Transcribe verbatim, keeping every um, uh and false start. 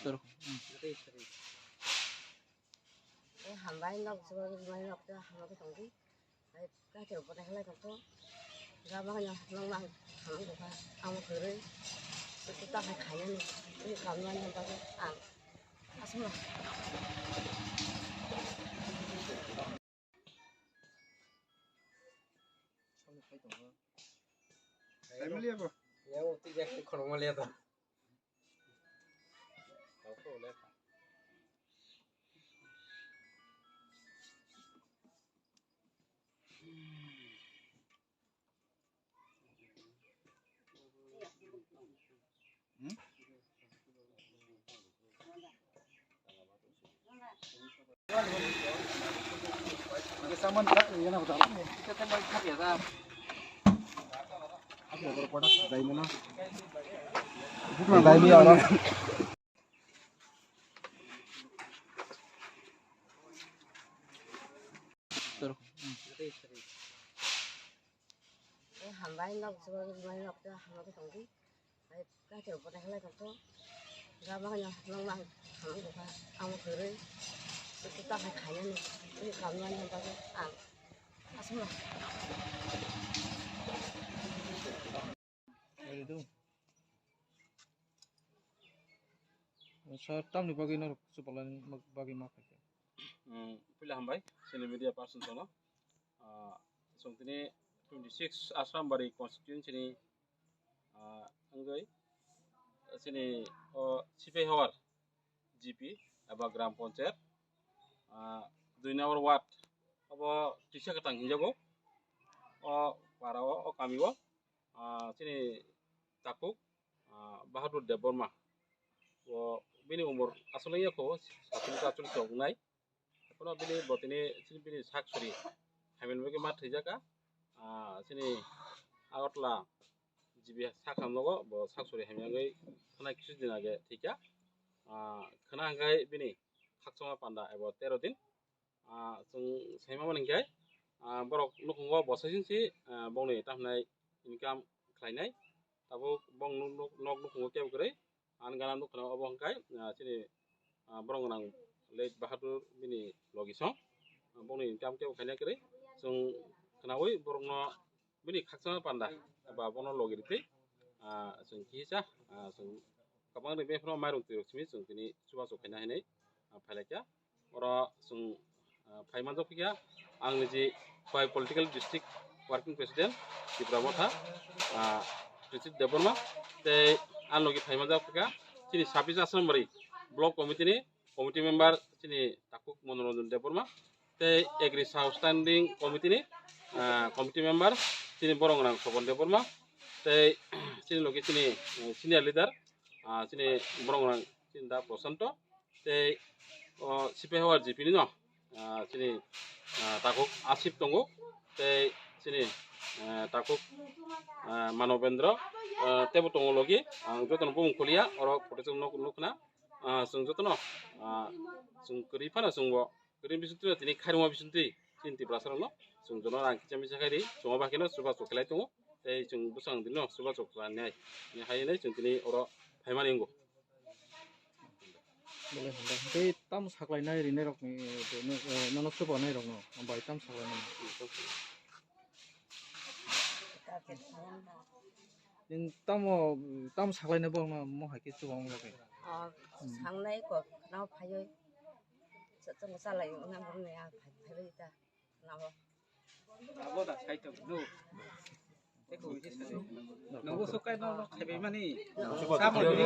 Eh, hambai nok, jubagwi mai nok, ta hambai tongdi. Ai, kaithok bo dai halai tongtho. Gama kanya nong mang hambai tongkha. Amo kwrwi. Itu ta hai khainani. Ini kamnani bagwi ang. Asma. Family apa? Ya, uti jak khorokma liya ta. Eh, hambai nok jubagwi mai nok ta hambai tongdi. Ai, kaithok bo dai halai tongtho. Gama kanya nong mang hambai tongkha. Amo kwrwi. Itu ta hai khainani. Ini kamnani bagwi ang. Asma. Ready to? Sir, tamni bagwi norok chubalani bagwi ma khaikha? Hmm, puila hambai, chini media person tono. Ah, chwng tini twenty six Asrambari constituency ni, ah, wngwi, chini o Sipaihawar G P eba Gram Panchayat, ah, dui number ward obo Tisa Kwthang hinjago. O para o, o kami o, ah, chini takhuk, ah, Bahadur Debbarma. O bini umor aswk wngya kho, satung achung chok wngnai. Kono bini bo tini chini bini sak suri hamya ni bagwi ma thwijaka. Ah, chini Agartala G B sak hamnogo bo sak suri hamya wngwi khwna kisu din age thwikha. Ah, khwna hwnkhe bini khakchangma panda ebo tero din. Ah, chwng saima mani hwnkhe, ah, borok nukhungo bo saichung si, ah, bongni tamhinai income khlainai. Tabuk bong nuk, nuk, nok nukhungo kebo kwrwi. Ani gana nukha obo hwnkhe, ah, chini, ah, borok gwnang late Bahadur bini logi song. Ah, bongni income kebo khaina kwrwi. Chwng khwnaui borokno bini khakchangma panda ba bono logi rwtwi, ah, chwng kisa, ah, chwng kwbangni bebak phano mairung twirok simi chwng tini chubachu khaina hinwi, ah, phailaikha. Oro chwng, ah, phai manjak phikha ang niji Khowai Political District Working President Tipra Motha, ah, Ritwik Debbarma, tei ani logi phai manjak phikha chini sabis Asrambari Block Committee ni Committee Member chini takhuk Monoranjan Debbarma, tei Agri Sub Standing Committee ni, ah, Committee Member chini borok gwnang Sobon Debbarma, tei chini logi chini, eh, senior leader, ah, chini borok gwnang chini da Prosanto, tei o Sipaihawar G P ni no, ah, chini, ah, takhuk Asif tongo, tei chini, ah, takhuk, ah, Manobendra, ah, teibo tongo logi, ang jotono bumung kholia, oro photo chwng nuk, nukna, ah, chwng jotono, ah, chwng kwrwi phano chwngbo, kwrwi bisingtwi tini khairokma bisingtwi chini Tiprasarokno chwng jotono rang kisa misa khairi, chwngma bakheno chubachu khlai tongo, tei chwng bwsang dino chubachu khlainai, hai hinwi chwng tini oro phaimani wngo. Belai hambai. Tei tamo saklainai rinairokni, eh, nono chubanairono bai tamo saklainai? Nini tamo, tamo saklainai borokno mo hai khe chubamani bagwi? Oh, hmm, sangnai kok no phaiwi. Chwng chalai wngna borokni a phai, phaiwi ta. Nabo. Abo da sai tong no. Eko wngkhe sai. Nogo sokai no, no khaibai mani. Tamo ni.